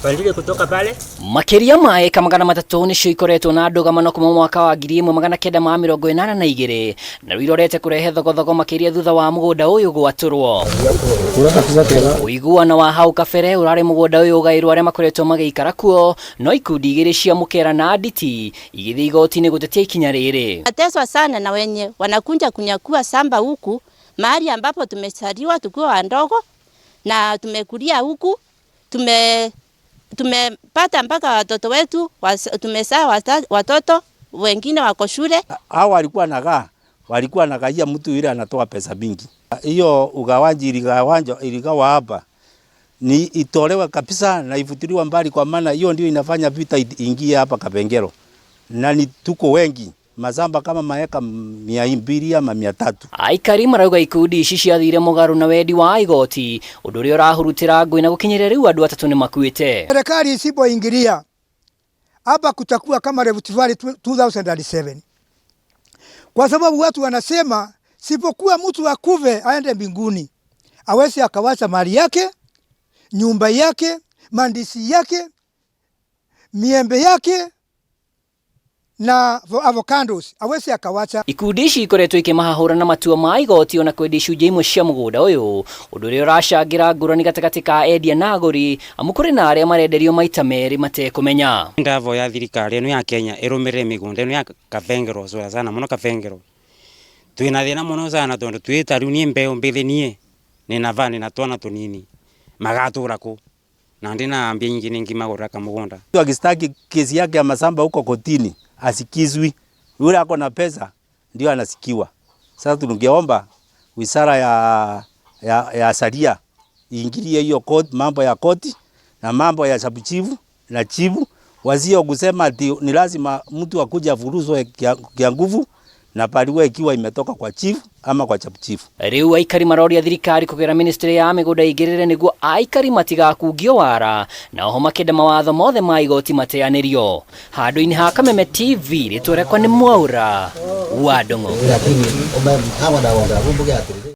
Palile kutoka pale. Makĩria ma ĩka 300 nĩcio ikoretwo na ndũgamano kuma mwaka wa 1982, na rĩu irorete kũrehe thogothogo makĩria thutha wa mũgũnda ũyũ gwatũrwo. Ũiguano wa hau kabere ũrarĩ mũgũnda ũyũ ũgaĩrwo arĩa makoretwo magĩikara kuo, no ikundi igĩrĩ cia Mũkera na Nditi igĩthiĩ igoti-inĩ gũtetia ikinya rĩrĩ. Nateswa sana na wenye wanakuja kunyakua shamba huku mahali ambapo tumezaliwa tukiwa wadogo na tumekulia huku, tumepata mpaka watoto wetu, tumezaa watoto wengine wako shule. Hao walikuwa nagaia mtu yule anatoa pesa mingi. Hiyo ugawaji iligawa hapa ni itolewe kabisa na ifutiliwe mbali, kwa maana hiyo ndio inafanya vita ingie hapa Kapengero, na ni tuko wengi mazamba kama maeka 200 ama 300. Aikari marauga ikundi ici ciathire mũgarũ na wendi wa igoti, ũndũ ũrĩa ũrahurutĩra ngũĩ na gũkinyĩria rĩu andũ atatũ nĩ makuĩte. Serikali isipoingilia hapa kutakuwa kama Rift Valley 2007, kwa sababu watu wanasema sipokuwa mtu akuve aende mbinguni, awezi akawacha mali yake, nyumba yake, mandisi yake, miembe yake na avocados, awezi akawacha. Ikundi ici ikoretwo ikĩmahahũra na matua ma igoti ona kwendia icunjĩ imwe cia mũgũnda ũyũ, ũndũ ũrĩa ũracangĩra ngũrani gatagatĩ ka endia na agũri, amu kũrĩ na arĩa marenderio maita merĩ matekũmenya. Ndavoya thirikari ĩno ya Kenya ĩrũmĩrĩre mĩgũnda ĩno ya Kabengero sana sana mũno. Kabengero twĩna thĩna mũno sana tondũ twĩ ta rĩu niĩ mbeũ mbĩthĩ, niĩ nĩna va nĩna twana tũnini magatũra kũ na ndina mbia nyingĩ ningimagũrĩra kamũgũnda. Mtu akistaki kesi yake ya masamba huko kotini asikizwi, yule ako na pesa ndio anasikiwa. Sasa tungeomba wizara ya sheria iingilie hiyo court, mambo ya koti na mambo ya sub-chief na chifu, wasio kusema ati ni lazima mtu akuja afuruzwe kia nguvu na barua ikiwa imetoka kwa chief ama kwa sub-chief. Rĩu aikari maroria thirikari kũgerera ministry ya mĩgũnda ĩingĩrĩre nĩguo aikari matigakungio wara, na oho makĩenda mawatho mothe ma igoti mateanĩrio. Handũ-inĩ ha Kameme TV, rĩtwa rĩakwa nĩ Mwaura wa Ndung'u.